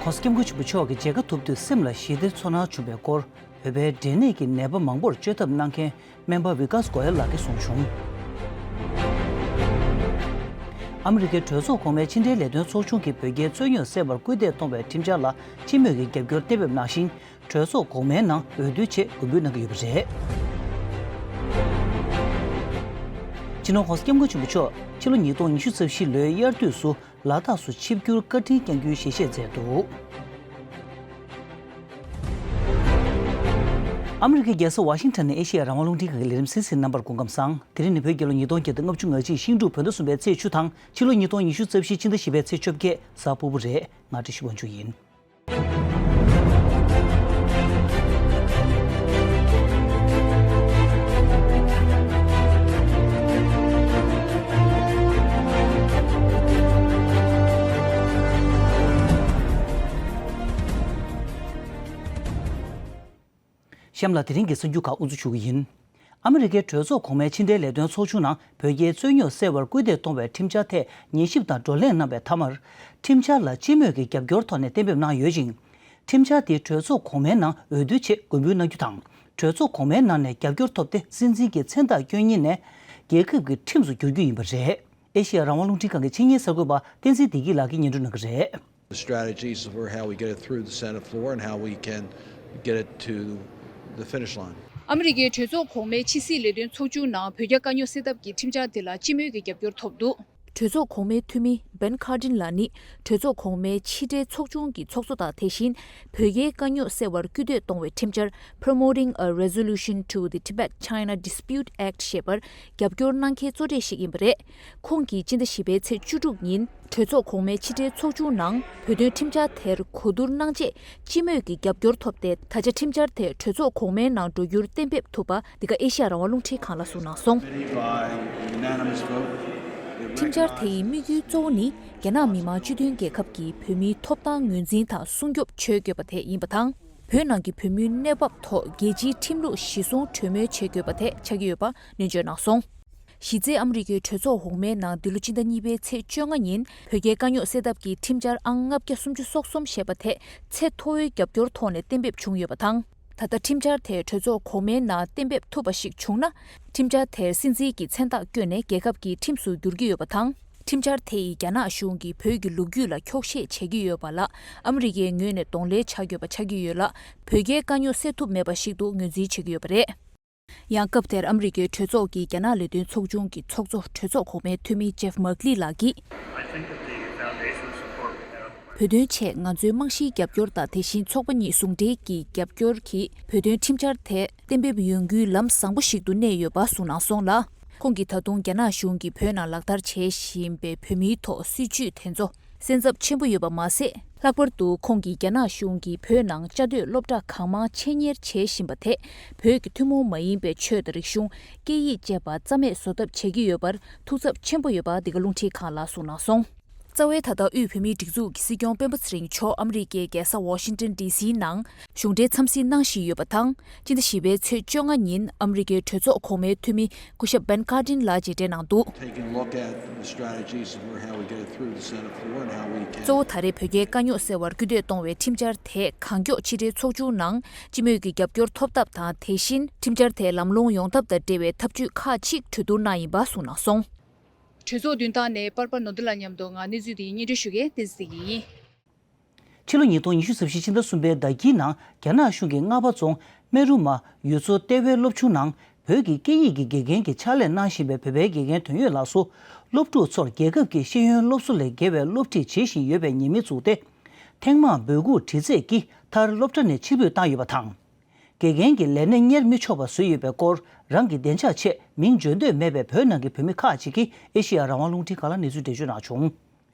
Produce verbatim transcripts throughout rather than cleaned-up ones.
༸གོང་ས་༸སྐྱབས་མགོན་ཆེན་པོ་མཆོག་གི་མཇལ་ཁ་ཐོབ་དུས་སེམས་ལ་ཞི་བདེ་ཚོར་སྣང་བྱུང་བའི་སྐོར། བོད་པའི་འབྲས་ནད་ཀྱི་ནད་པ་མང་པོར་བཅོས་ཐབས་གནང་མཁན་སྨན་པ་བི་ཀཱས་གོ་ཡལ་ལགས་ཀྱིས་གསུངས་བྱུང་། ཨ་མི་རི་ཀའི་གྲོས་ཚོགས་གོང་མའི་ཕྱི་འབྲེལ་ལས་དོན་ཚོགས་ཆུང་གིས་བོད་རྒྱའི་རྩོད་རྙོག་སེལ་བར་སྐུལ་འདེད་གཏོང་བའི་ཁྲིམས་འཆར་ལ་སྤྱི་མོས་ཀྱི་རྒྱབ་སྐྱོར་གཏན་འབེབས་གནང་ཞིང་། གྲོས་ཚོགས་གོང་མའི་ནང་འོས་བསྡུ་ཆེད་དགོངས་འབུལ་གནང་གི་ཡོད་པ་རེད། སྤྱི་ནོར་༸གོང་ས་༸སྐྱབས་མགོན་ཆེན་པོ་མཆོག་ཕྱི་ལོ་ཉིས་སྟོང་ཉི་ཤུ་རྩ་བཞི་ལོའི་དབྱར་དུས་སུ་ལ་དྭགས་སུ་ཆིབས་བསྒྱུར་བཀའ་དྲིན་བསྐྱངས་རྒྱུའི་ཞལ་བཞེས་མཛད་འདུག་ཨ་མི་རི་ཀའི་རྒྱལ་ས་ཝ་ཤིང་ཊོན་ནས་ཨེ་ཤེ་ཡ་རང་དབང་རླུང་འཕྲིན་ཁང་གི་ལས་རིམ་གསན་གཟིགས་རྣམ་པར་སྐུ་ཁམས་བཟང་། དེ་རིང་ནི་བོད་རྒྱལ་ལོ་ཉིས་སྟོང་བརྒྱ་དང་ལྔ་བཅུ་ང་གཅིག་ཤིང་འབྲུག་བོད་ཟླ་གསུམ་པའི་ཚེས་བཅུ་དང་། ཕྱི་ལོ་ཉིས་སྟོང་ཉི་ཤུ་རྩ་བཞི་ཕྱི་ཟླ་བཞི་པའི་ཚེས་བཅོ་བརྒྱད་གཟའ་ཕུར་བུ་རེད། ང་བཀྲ་ཤིས་དབང་ཕྱུག་ཡིན། གཤམ་ལ་དེ་རིང་གི་གསར་འགྱུར་ཁག་དབུ་འཛུགས་ཞུ་གི་ཡིན། ཨ་མི་རི་ཀའི་གྲོས་ཚོགས་གོང་མའི་ཕྱི་འབྲེལ་ལས་དོན་ཚོགས་ཆུང་ནང་བོད་རྒྱའི་རྩོད་རྙོག་སེལ་བར་སྐུལ་འདེད་གཏོང་བའི་ཁྲིམས་འཆར་ཐད་ཉན་ཞིབ་དང་བགྲོ་གླེང་གནང་བའི་མཐའ་མར། ཁྲིམས་འཆར་ལ་སྤྱི་མོས་ཀྱི་རྒྱབ་སྐྱོར་ཐོག་ནས་གཏན་འབེབས་གནང་ཡོད་ཅིང་། ཁྲིམས་འཆར་དེ་གྲོས་ཚོགས་གོང་མའི་ནང་འོས་བསྡུ་ཆེད་དགོངས་འབུལ་གནང་རྒྱུ་དང་། གྲོས་ཚོགས་གོང་མའི་ནང་ནས་རྒྱབ་སྐྱོར་ཐོབ་སྟེ་སྲིད་འཛིན་གྱི་མཚན་རྟགས་སྐྱོན་ཉིན་ནས་རྒྱལ་ཁབ་ཀྱི་ཁྲིམས་སུ་བསྒྱུར་རྒྱུ་ཡིན་པ་རེད། ཨེ་ཤེ་ཡ་རང་དབང་རླུང་འཕྲིན་ཁང་གི་ཆེད་གཉེར་གསར་འགོད་པ་བསྟན་འཛིན་བདེ་སྐྱིད་ལགས་ཀྱིས་སྙན་སྒྲོན་གནང་གི་རེད། The strategies for how we get it through the Senate floor and how we can get it to the finish line. ཨ་མི་རི་ཀའི་གྲོས་ཚོགས་གོང་མའི་ཕྱི་སྲིད་ལས་དོན་ཚོགས་ཆུང་ནང་བོད་རྒྱ་དཀའ་རྙོག་སེལ་ཐབས་ཀྱི་ཁྲིམས་འཆར་དེ་ལ་སྤྱི་མོས་ཀྱི་རྒྱབ་སྐྱོར་ཐོབ་འདུག་གྲོས་ཚོགས་གོང་མའི་འཐུས་མི་བེན་ཁཱར་ཏིན་ལགས་ནི་གྲོས་ཚོགས་གོང་མའི་ཕྱི་འབྲེལ་ཚོགས་ཆུང་གི་ཚོགས་གཙོ་དང་དེ་བཞིན་བོད་རྒྱའི་དཀའ་རྙོག་སེལ་བར་སྐུལ་འདེད་གཏོང་བའི་ཁྲིམས་འཆར་Promoting a Resolution to the Tibet-China Dispute Act ཞེས་པར་རྒྱབ་སྐྱོར་གནང་མཁན་གཙོ་གྲས་ཤིག་ཡིན་པ་རེད། ཁོང་གིས་སྤྱི་ཟླ་བཞི་པའི་ཚེས་བཅུ་དྲུག་ཉིན་གྲོས་ཚོགས་གོང་མའི་ཕྱི་འབྲེལ་ཚོགས་ཆུང་ནང་བོད་དོན་ཁྲིམས་འཆར་དེར་གོ་བསྡུར་གནང་རྗེས་སྤྱི་མོས་ཀྱི་རྒྱབ་སྐྱོར་ཐོབ་སྟེ་ད་ཆ་ཁྲིམས་འཆར་དེ་གྲོས་ཚོགས་གོང་མའི་ནང་འགྲོ་རྒྱུར་གཏན་འབེབས་ཐུབ་པ་འདི་ག་ཨེ་ཤ་ཡ་རང་དབང་རླུང་འཕྲིན་ཁང་ལ་གསུངས་གནང་སོང་། Committee by unanimous vote. ཁྲིམས་འཆར་དེ་ཡི་དམིགས་ཡུལ་གཙོ་བོ་ནི་རྒྱ་ནག་མི་དམངས་སྤྱི་མཐུན་རྒྱལ་ཁབ་ཀྱི་བོད་མིའི་ཐོབ་ཐང་ངོས་འཛིན་དང་སྲུང་སྐྱོབ་བྱེད་དགོས་པ་དེ་ཡིན་པ་དང་། བོད་ནང་གི་བོད་མིའི་གནས་བབ་ཐོག་རྒྱལ་སྤྱིའི་ཁྲིམས་ལུགས་གཞི་བཟུང་གྲོས་མོལ་བྱེད་དགོས་པ་དེ་ཆགས་ཀྱི་ཡོད་པ་ནན་བརྗོད་གནང་སོང་། གཞི་རྩའི་ཨ་མི་རི་ཀའི་གྲོས་ཚོགས་འོག་མའི་ནང་འདི་ལོ་སྤྱི་ཟླ་གཉིས་པའི་ཚེས་བཅོ་ལྔ་ཉིན་བོད་རྒྱའི་དཀའ་རྙོག་སེལ་ཐབས་ཀྱི་ཁྲིམས་འཆར་ཨང་ལྔ་བརྒྱ་སུམ་ཅུ་སོ་གསུམ་ཞེས་པ་དེ་ཚད་མཐོ་བོའི་རྒྱབ་སྐྱོར་ཐོག་ནས་གཏན་འབེབས་བྱུང་ཡོད་པ་དང་། ད་ལྟ་ཁྲིམས་འཆར་དེ་གྲོས་ཚོགས་གོང་མའི་ནང་གཏན་འབེབས་ཐུབ་པ་ཞིག་བྱུང་ན། ཁྲིམས་འཆར་དེར་སྲིད་འཛིན་གྱི་མཚན་རྟགས་བསྐྱོན་ནས་རྒྱལ་ཁབ་ཀྱི་ཁྲིམས་སུ་འགྱུར་གྱི་ཡོད་པ་དང་། ཁྲིམས་འཆར་དེ་ཡིས་རྒྱ་ནག་གཞུང་གིས་བོད་ཀྱི་ལོ་རྒྱུས་ལ་འཁྱོག་བཤད་བྱེད་ཀྱི་ཡོད་པ་ལ་ཨ་མི་རི་ཀའི་ངོས་ནས་གདོང་ལེན་བྱ་དགོས་པ་ཆགས་ཀྱི་ཡོད་ལ། བོད་རྒྱའི་དཀའ་རྙོག་སེལ་ཐུབ་མེད་པ་ཞིག་ཏུ་ངོས་འཛིན་བྱེད་ཀྱི་ཡོད་པ་རེད། ཡང་སྐབས་དེར་ཨ་མི་རི་ཀའི་གྲོས་ཚོགས་ཀྱི་རྒྱ་ནག་ལས་དོན་ཚོགས་ཆུང་གི་ཚོགས་གཙོ་གྲོས་ཚོགས་གོང་མའི་འཐུས་མི་ཇེབ་མག་ལི་ལགས་ཀྱིས། I think that the foundation support we have བོད་དོན་ཆེད་ང་ཚོའི་རྨང་གཞིའི་རྒྱབ་སྐྱོར་དང་དེ་བཞིན་ཚོགས་པ་གཉིས་ཟུང་འབྲེལ་གྱི་རྒྱབ་སྐྱོར་གྱིས་བོད་དོན་ཁྲིམས་འཆར་དེ་གཏན་འབེབས་ཡོང་རྒྱུའི་ལམ་བཟང་པོ་ཞིག་ཏུ་གནས་ཡོད་པ་གསུངས་གནང་སོང་ལ། ཁོང་གིས་ད་དུང་རྒྱ་ནག་གཞུང་གིས་བོད་ནང་ལག་བསྟར་བྱེད་བཞིན་པའི་བོད་མིའི་ཐོག་སྲིད་བྱུས་དེ་ཚོ་སེམས་འཚབ་ཆེན་པོ་ཡོད་པ་མ་ཟད། ལྷག་པར་དུ་ཁོང་གིས་རྒྱ་ནག་གཞུང་གིས་བོད་ནང་བཅའ་སྡོད་སློབ་གྲྭ་གང་མང་ཆེད་གཉེར་བྱེད་བཞིན་པ་དེ་བོད་ཀྱི་ཐུན་མོང་མ་ཡིན་པའི་ཆོས་དང་རིག་གཞུང་། སྐད་ཡིག་བཅས་པ་རྩ་མེད་བཟོ་ཐབས་བྱེད་ཀྱི་ཡོད་པར་ཐུགས་འཚབ་ཆེན་པོ་ཡོད་པ་འདི་ག་རླུང་འཕྲིན་ཁང་ལ་གསུངས་གནང་སོང་། རྩ་བའི་ད་ལྟ་དབུས་བོད་མིའི་སྒྲིག་འཛུགས་ཀྱི་སྲིད་སྐྱོང་སྤེན་པ་ཚེ་རིང་མཆོག་ཨ་མི་རི་ཀའི་རྒྱལ་ས་ཝ་ཤིང་ཏོན་ཌི་སིའི་ནང་གཞུང་འབྲེལ་འཚམས་གཟིགས་གནང་བཞིན་ཡོད་པ་དང་། སྤྱི་ཟླ་བཞི་པའི་ཚེས་བཅོ་ལྔ་ཉིན་ཨ་མི་རི་ཀའི་གྲོས་ཚོགས་གོང་མའི་འཐུས་མི་སྐུ་ཞབས་བེན་ཀར་ཏིན་ལགས་མཇལ་འཕྲད་གནང་འདུག Taking a look at the strategies for how we get it through the Senate floor and how we can གཙོ་བོ་ད་རེས་བོད་རྒྱའི་དཀའ་རྙོག་སེལ་བར་སྐུལ་འདེད་གཏོང་བའི་ཁྲིམས་འཆར་དེ་གང་མགྱོགས་ཕྱི་འབྲེལ་ཚོགས་ཆུང་ནང་སྤྱི་མོས་ཀྱི་རྒྱབ་སྐྱོར་ཐོབ་ཐབས་དང་། དེ་བཞིན་ཁྲིམས་འཆར་དེ་ལམ་ལྷོང་ཡོང་ཐབས་དང་འབྲེལ་བའི་ཐབས་ཇུས་ཁག་ཅིག་གྲོས་བསྡུར་གནང་ཡིན་པ་གསུངས་གནང་སོང་། གྲོས་ཚོགས་མདུན་ཐང་ནས་པར་པ་ནོར་བདེ་ལགས་མཉམ་དུ་ང་གནས་ཚུལ་དེའི་སྙན་སྒྲོན་ཞུ་མཁན་བསྟན་འཛིན་བདེ་སྐྱིད་ཡིན། ཕྱི་ལོ་ཉིས་སྟོང་ཉི་ཤུ་རྩ་བཞི་ཕྱི་ཟླ་གསུམ་པའི་ཟླ་དཀྱིལ་ནང་རྒྱ་ནག་གཞུང་གིས་རྔ་པ་རྫོང་སྨན་རུ་མ་ཡུལ་ཚོ་ལྟེ་བའི་སློབ་ཆུང་ནང་བོད་ཀྱི་སྐད་ཡིག་གི་དགེ་རྒན་གྱི་ཕྱག་ལས་གནང་བཞིན་པའི་བོད་པའི་དགེ་རྒན་དོན་ཡོད་ལགས་སུ་སློབ་ཕྲུག་ཚོར་རྒྱལ་ཁབ་ཀྱི་ཤེས་ཡོན་སློབ་གསོ་ལས་བརྒལ་བའི་སློབ་ཁྲིད་བྱེད་བཞིན་ཡོད་པའི་ཉེས་མིང་བཙུགས་ཏེ། ཐེངས་མང་འབོད་འགུག་དྲི་རྩད་ཀྱིས་མཐར་སློབ་གྲྭ་ནས་ཕྱིར་འབུད་བཏང་ཡོད་པ་དང་། དགེ་རྒན་གྱི་ལས་གནས་གཉེར་མི་ཆོག་པ་བཟོས་ཡོད་པའི་སྐོར་རང་གི་བདེ་འཇགས་ཆེད་མིང་བརྗོད་འདོད་མེད་པའི་བོད་ནང་གི་བོད་མི་ཁག་ཅིག་གིས་ཨེ་ཤེ་ཡ་རང་དབང་རླུང་འཕྲིན་ཁང་ལ་གནས་ཚུལ་འགྲེལ་བརྗོད་གནང་བྱུང་།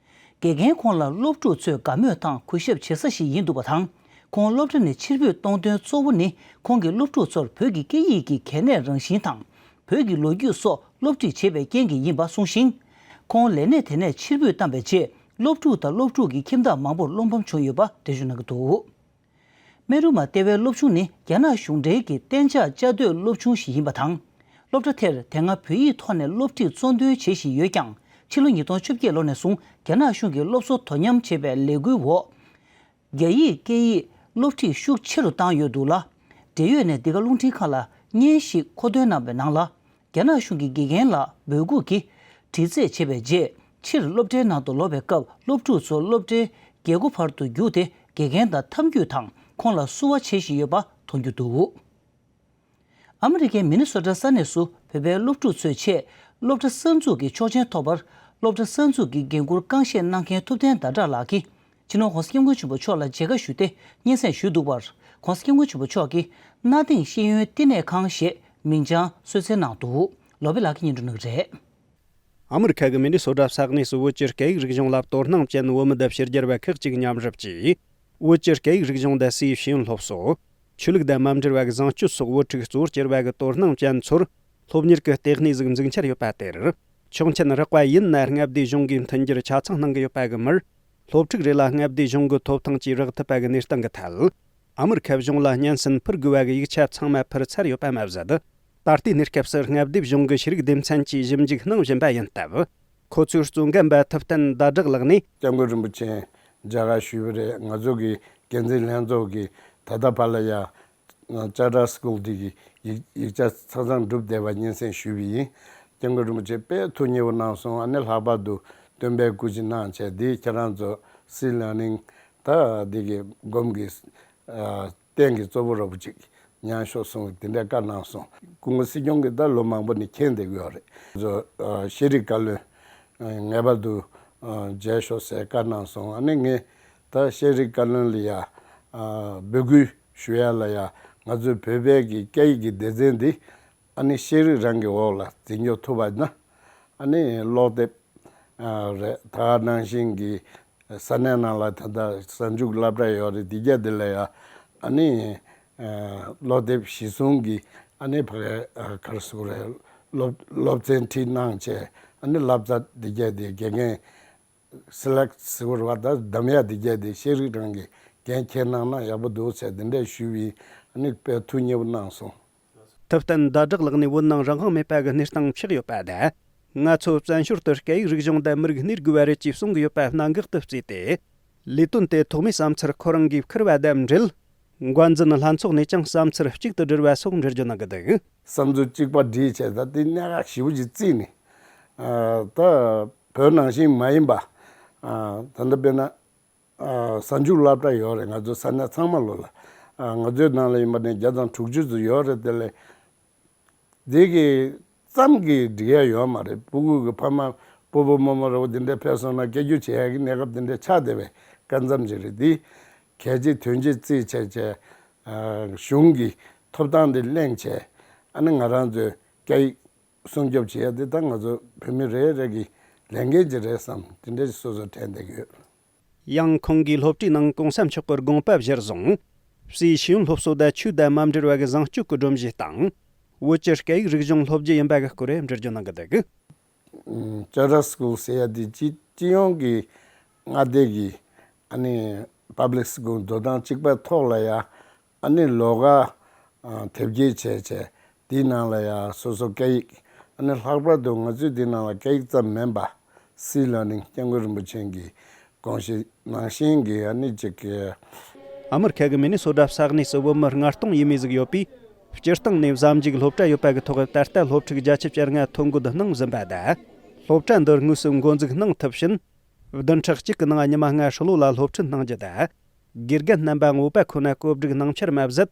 དགེ་རྒན་ཁོང་ལ་སློབ་ཕྲུག་ཚོས་དགའ་མོས་དང་གུས་ཞབས་བྱེད་ས་ཞིག་ཡིན་འདུག་པ་དང་། ཁོང་སློབ་གྲྭ་ནས་ཕྱིར་འབུད་གཏོང་དོན་གཙོ་བོ་ནི་ཁོང་གིས་སློབ་ཕྲུག་ཚོར་བོད་ཀྱི་སྐད་ཡིག་གི་གལ་གནད་རང་བཞིན་དང་། བོད་ཀྱི་ལོ་རྒྱུས་སོགས་སློབ་ཁྲིད་བྱེད་པའི་རྐྱེན་གྱིས་ཡིན་པ་གསུངས་ཤིང་། ཁོང་ལས་གནས་དེ་ནས་ཕྱིར་འབུད་བཏང་པའི་རྗེས་སློབ་ཕྲུག་དང་སློབ་ཕྲུག་གི་ཁྱིམ་བདག་མང་པོར་བློ་ཕམ་བྱུང་ཡོད་པ་འགྲེལ་བརྗོད་གནང་གི་འདུག་སྨན་རུ་མ་ལྟེ་བའི་སློབ་ཆུང་ནི་རྒྱ་ནག་གཞུང་འབྲེལ་གྱི་གཏན་འཇགས་བཅའ་སྡོད་སློབ་ཆུང་ཞིག་ཡིན་པ་དང་། སློབ་གྲྭ་དེར་དེ་སྔ་བོད་ཡིག་ཐོག་ནས་སློབ་ཁྲིད་གཙོ་འདོན་བྱེད་བཞིན་ཡོད་ཀྱང་། ཕྱི་ལོ་ཉིས་སྟོང་བཅོ་བརྒྱད་ལོ་ནས་བཟུང་རྒྱ་ནག་གཞུང་གིས་སློབ་གསོ་དོ་མཉམ་བྱེད་པའི་ལས་འགུལ་འོག་རྒྱ་ཡིག་སྐད་ཡིག་སློབ་ཁྲིད་ཤུགས་ཆེ་རུ་བཏང་ཡོད་འདུག་ལ། འབྲེལ་ཡོད་ནས་འདི་ག་རླུང་འཕྲིན་ཁང་ལ་བརྙན་ཞིག་མཁོ་འདོན་གནང་བའི་ནང་ལ། རྒྱ་ནག་གཞུང་གི་དགེ་རྒན་ལ་འབོད་འགུག་གིས་དྲི་རྩད་བྱས་པའི་རྗེས། ཕྱིར་སློབ་གྲྭའི་ནང་དུ་ལོག་པའི་སྐབས། སློབ་ཕྲུག་ཚོ་སློབ་གྲྭའི་རྒྱལ་སྒོ་བར་དུ་བརྒྱུགས་ཏེ། དགེ་རྒན་དང་འཐམ་འཁྱུད་དང་། ཁོང་ལ་བསུ་བ་བྱེད་བཞིན་ཡོད་པ་མཐོང་རྒྱུ་འདུག་ཨ་མི་རི་ཀའི་མི་ནི་སོ་ཊ་ས་གནས་སུ་བོད་པའི་སློབ་ཕྲུག་ཚོའི་ཆེད། སློབ་གྲྭ་གསར་འཛུགས་ཀྱི་ཆོག་མཆན་ཐོབ་པར། སློབ་གྲྭ་གསར་འཛུགས་ཀྱི་འགན་འཁུར་རྐང་བཞེས་གནང་མཁན་ཐུབ་བསྟན་ཟླ་གྲགས་ལགས་ཀྱིས། སྤྱི་ནོར་༸གོང་ས་༸སྐྱབས་མགོན་ཆེན་པོ་མཆོག་ལ་མཇལ་ཁ་ཞུས་ཏེ། སྙན་སེང་ཞུས་འདུག་པར། ༸གོང་ས་༸སྐྱབས་མགོན་ཆེན་པོ་མཆོག་གིས་གནའ་དེང་ཤེས་ཡོན་བསྟི་གནས་ཁང་ཞེས་མིང་བྱང་གསོལ་སྩལ་གནང་འདུག་ལོ་པི་ལགས་ཀྱིས་སྙན་སྒྲོན་གནང་གི་རེད། ཨ་མི་རི་ཁ་གི་མི་ནི་སོ་ཊ་ས་གནས་སུ་བོད་ཀྱི་སྐད་ཡིག་རིག་གཞུང་ལ་དོ་སྣང་ཅན་བོད་མི་དང་ཕྱི་རྒྱལ་བ་ཁག་ཅིག་མཉམ་རུབ་ཀྱིས། བོད་ཀྱི་སྐད་ཡིག་རིག་གཞུང་དང་སའི་ཤེས་ཡོན་སློབ་གསོ། ཆོས་ལུགས་དང་མ་འབྲེལ་བ་གི་བཟང་སྤྱོད་སོགས་བོད་ཕྲུག་གཙོ་བོར་གྱུར་བ་གི་དོ་སྣང་ཅན་ཚོར། སློབ་གཉེར་གྱི་ལྟེ་གནས་ཟིག་འཛུགས་འཆར་ཡོད་པ་དེར། ཆོག་མཆན་རག་པ་ཡིན་ན། མངའ་སྡེའི་གཞུང་གིས་མཐུན་འགྱུར་ཆ་ཚང་གནང་གི་ཡོད་པ་གི་མིར། སློབ་ཕྲུག་རེ་ལ་མངའ་སྡེའི་གཞུང་གི་ཐོབ་ཐང་ཅིག་རག་ཐུབ་པ་གི་གནས་སྟངས་ཀྱི་ཐད། ཨ་མི་རི་ཁ་གཞུང་ལ་སྙན་སེང་ཕུལ་དགོས་པ་གི་ཡིག་ཆ་ཚང་མ་ཕུལ་ཚར་ཡོད་པ་མ་ཟད། ད་ལྟའི་གནས་སྐབས་སུ་མངའ་སྡེའི་གཞུང་གི་ཤེས་རིག་སྡེ་ཚན་གྱིས་ཞིབ་འཇུག་གནང་བཞིན་པ་ཡིན་སྟབས། ཁོ་ཚོའི་གཙོ་འགན་པ་ཐུབ་བསྟན་ཟླ་གྲགས་ལགས་ནས། སྐྱབས་མགོན་རིན་པོ་ཆེ་མཇལ་ཁ་ཞུས་པ་རེད། ང་ཚོ་གི་འགན་འཛིན་ལྷན་ཚོགས་ཀྱིས་ད་ལྟ་བར་ལ་ཡ། ཅར་ཊར་སི་ཀུལ་འདི་གི་ཡིག་ཡིག་ཆ་ཆ་ཚང་གྲུབ་བསྡད་པ་སྙན་སེང་ཞུས་པ་ཡིན། སྐྱབས་མགོན་རིན་པོ་ཆེ་དཔེ་ཐུགས་མཉེས་པོ་གནང་སོང་། ཨ་ནི་ལྷག་པར་དུ་སྟོན་པའི་སྐུ་ཕྱྭ་གནང་བྱས། འདི་ཁྱེད་རང་ཚོ་སི་ལར་ནིང་ད་འདི་གི་སྒོམ་གི་ཨ་རྟེན་གྱི་གཙོ་བོ་ར་བོ་ཅིག་ཉར་ཤོག་གསུངས། དེ་འདྲའི་བཀའ་གནང་སོང་། སྐུ་ངོ་སྲིད་སྐྱོང་གིས་ད་ལོ་མང་པོ་ནས་མཁྱེན་བསྡད་ཀྱི་ཡོད་རེད། ང་ཚོ་ཨ་ཤེས་རིག་བཀའ་བློན་ངེས་པར་དུ་ཨ་མཇལ་ཤོག་ཟེར་བཀའ་གནང་སོང་། ཨ་ནི་ངས་ད་ཤེས་རིག་བཀའ་བློན་ལ་ཡ་ཨ་འབོད་སྐུལ་ཞུ་ཡ་ལ་ཡ། ང་ཚོའི་བོད་པའི་གི་སྐད་ཡིག་གི་སྡེ་ཚན་འདི་ཨ་ནི་ཤེས་རིག་རང་གི་འོག་ལ་འཛིན་སྐྱོང་ཐུབ་པ་ན། ཨ་ནི་ཀློག་དེབ་ཨ་རེད། ད་ནང་བཞིན་གྱི་ས་གནས་ནང་ལ་ད་ལྟ་གཟའ་མཇུག་སློབ་གྲྭ་ཡོད་རེད། འདི་ག་འདི་ལ་ཡ་ཨ་ནི་ཨ་ཀློག་དེབ་གཞི་བཟུང་གི་ཨ་ནི་ཕ་གི་ཨ་ག་རེ་ཟེར་དགོས་རེད། སློབ་སློབ་ཚན་ཁྲིད་གནང་བྱས། ཨ་ནི་བསླབ་བྱ་འདི་ག་འདི་དགེ་རྒན་སི་ལེག་ཊི་ཟེར་དགོས་རེད་པ། ད་གདམ་ཡ་འདི་ག་འདི་ཤེས་རིག་རང་གི་འགན་འཁྱེར་གནང་ན་ཡག་པོ་འདུག་ཟེར་འདི་འདྲ་ཞུས་པ་ཡིན། ཨ་ནི་དཔེ་ཐུགས་མཉེས་པོ་གནང་སོང་། ཐུབ་བསྟན་ཟླ་གྲགས་ལགས་ནས་བོད་ནང་རང་དབང་མེད་པ་གི་གནས་སྟངས་ཆགས་ཡོད་པ་དང་། ང་ཚོ་བཙན་བྱོལ་དུ་སྐད་ཡིག་རིག་གཞུང་དང་མི་རིགས་གནས་དགོས་པ་རེད་ཅེས་གསུང་གི་ཡོད་པ་གནད་འགག་ཏུ་བརྩིས་ཏེ། ལས་དོན་དེ་ཐོག་མའི་བསམ་ཚུལ་ཁོ་རང་གིས་འཁུར་བ་དང་འབྲེལ། འགོ་འཛིན་ལྷན་ཚོགས་ནས་ཀྱང་བསམ་ཚུལ་གཅིག་ཏུ་སྒྲིལ་བ་སོགས་འགྲེལ་བརྗོད་གནང་གི་འདུག་བསམ་ཚུལ་གཅིག་པ་སྒྲིལ་བྱས། ད་དེ་གནད་འགག་ཞེ་པོ་ཅིག་བརྩིས་ནས། ཨ་ད་བོད་ནང་བཞིན་མ་ཡིན་པ། ཨ་ད་ལྟ་དཔེར་ན། ཨ་གཟའ་མཇུག་སློབ་གྲྭ་ཡོད་རེད། ང་ཚོ་ས་གནས་ཚང་མ་ལོ་ལ། ཨ་ང་ཚོའི་ནང་ལ་ཡིན་པ་ནས་བརྒྱ་དང་དྲུག་ཅུ་ཙམ་ཡོད་རེད། དེ་ལས་དེ་གི་ཙམ་གྱིས་འགྲིག་ཡ་ཡོད་མ་རེད། སྤུ་གུ་གི་ཕ་མ་སྤོ་བོ་རྨོ་མོ་ར་བོ་དེ་འདྲ་ཕེབས་སོང་ན་སྐད་སྒྱུར་བྱེད་ཡ་གི་གནས་སྐབས་དེ་འདྲ་ཆགས་བསྡད་པའི་སྐབས་ཙམ་ཅིག་རེད། དེ་གལ་ཆེ་དོན་ཆེ་བརྩིས་བྱས་བྱས། ཨ་གཞུང་གི་ཐོབ་ཐང་དེ་གླེང་བྱས། ཨ་ནི་ང་རང་ཚོའི་སྐད་ཡིག་སྲུང་སྐྱོབ་བྱེད་ཡ་དེ་ད་ང་ཚོ་བོད་མི་རེ་རེ་གི་ལས་འགན་ཅིག་རེད་བསམ། དེ་འདྲ་སོ་སོ་དྲན་བསྡད་ཀྱི་ཡོད། ཡང་ཁོང་གིས་སློབ་གྲྭའི་ནང་གོང་ས་མཆོག་གི་དགོངས་པ་གཞིར་བཟུང་། སའི་ཤེས་ཡོན་སློབ་གསོ་དང་ཆོས་དང་མ་འབྲེལ་བ་གི་བཟང་སྤྱོད་ཀྱི་སྒྲོམ་གཞི་དང་། བོད་ཀྱི་སྐད་ཡིག་རིག་གཞུང་སློབ་རྒྱུ་ཡིན་པ་གི་སྐོར་འགྲེལ་བརྗོད་གནང་གི་འདུག་ཅར་ཊར་སི་ཀུལ་ཟེར་ཡ་དེ་སྤྱི་སྤྱི་ཡོངས་ཀྱི་མངའ་སྡེ་གི་ཨ་ནི་པབ་ལིག་སི་ཀུལ་འགྲོ་སྟངས་གཅིག་པའི་ཐོག་ལ་ཡ། ཨ་ནི་ལོགས་ཀ་ཨ་དེབ་སྐྱེལ་བྱས་བྱས། དེའི་ནང་ལ་ཡང་སོ་སོ་སྐད་ཡིག་ཨ་ནི་ལྷག་པར་དུ་ང་ཚོའི་འདི་ནང་ལ་སྐད་ཡིག་ཙམ་མིན་པ། སི་ལར་ནིང་སྐྱབས་མགོན་རིན་པོ་ཆེ་གི་དགོངས་གཞི་ནང་བཞིན་གྱི་ཨ་ནི་ཅིག་གི། ཨ་མི་རི་ཁ་གི་མི་ནི་སོ་ཊ་ས་གནས་སུ་བོད་མི་ལྔ་སྟོང་ཡས་མས་ཟིག་ཡོད་པས། སྤྱིར་བཏང་ནས་གཟའ་མཇུག་སློབ་གྲྭ་ཡོད་པ་གི་ཐོག་ད་ལྟ་སློབ་ཕྲུག་བརྒྱད་ཅུ་གྱ་ལྔ་ཐོ་འགོད་གནང་ཟིན་པ་དང་། སློབ་གྲྭ་འདི་དངོས་སུ་འགོ་འཛུགས་གནང་ཐུབ་ཕྱིན། བདུན་ཕྲག་གཅིག་གི་ནང་ཉི་མ་ལྔ་ཧྲིལ་བོ་ལ་སློབ་ཁྲིད་གནང་རྒྱུ་དང་། དགེ་རྒན་རྣམ་པ་ངོ་པ་ཁོ་ན་བཀོད་སྒྲིག་གནང་འཆར་མ་ཟད།